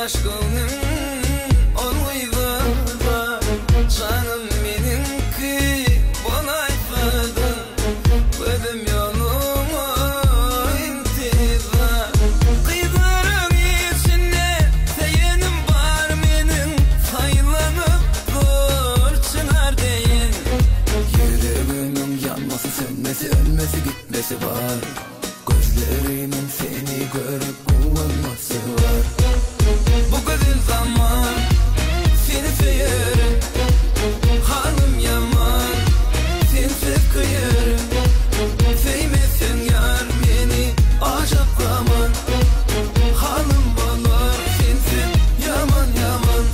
Ýaş göwnüm ol gyza-da, Janym meniňki bolaýsa-da, Gözüm ýoluňa intizar. Gyzlaryň içinde söýenim bar meniň, Saýlanyp dur çynar deýin. Ýüregimiň ýanmasy, sönmesi, ölmesi, gitmesi bar. Gözlerimiň seni görüp guwanmasy bar. Bu gözel zaman seni söýerin, Halym ýaman, sensiz köýerin. Söýmeseň ýar meni ajap gaman, Halym bolar sensiz ýaman ýaman.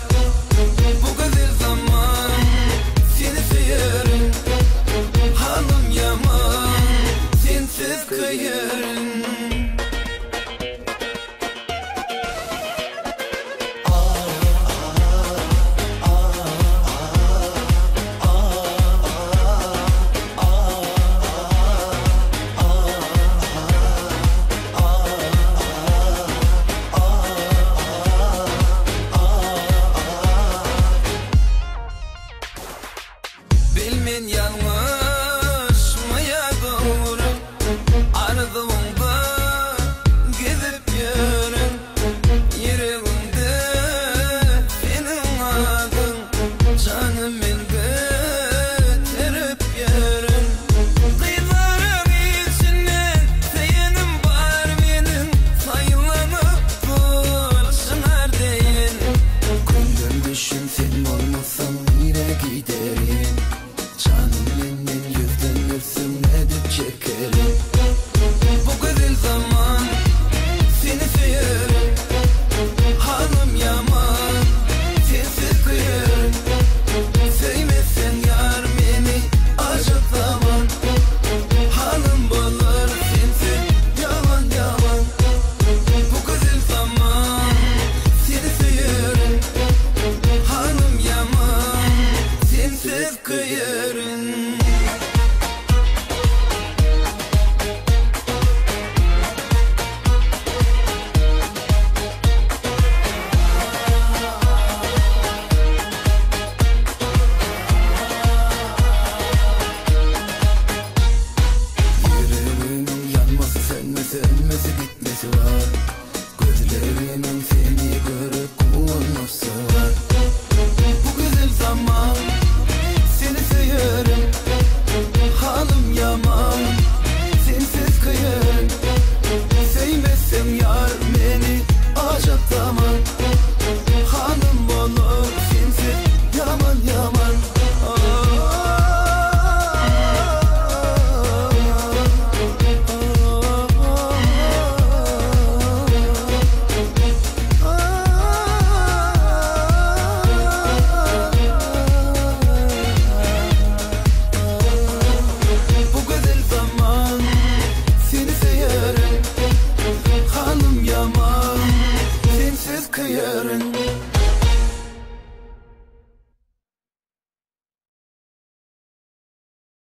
Bu gözel zaman seni söýerin, Halym ýaman, sensiz köýerin. Bilmen ýalňyşmy ýa dogry, Arzuwyňda gezip ýörün. Ýüregimde seniň adyň, Janym men göterip ýörün. Gyzlaryň içinden söýenim bar meniň, Saýlanyp dur çynar deýin. Gündem düşüm sen bolmasaň nirä giderin? Janym menden ýüzlenirsiň nädip çekerin? Bu gözel zaman seni söýerin, Halym ýaman, sensiz köýerin. Söýmeseň ýar meni ajap zaman, Halym bolar sensiz ýaman ýaman. Bu gözel zaman seni söýerin, Halym ýaman, sensiz köýerin. Ýüregimiň ýanmasy, sönmesi, ölmesi, gitmesi bar. Gözlerimiň seni görüp guwanmasy bar. Bu gözel zaman seni söýerin, Halym ýaman, sensiz köýerin. Söýmeseň ýar meni ajap zaman, Halym bolar sensiz ýaman ýaman. Bu gözel zaman seni söýerin, Halym ýaman, sensiz köýerin.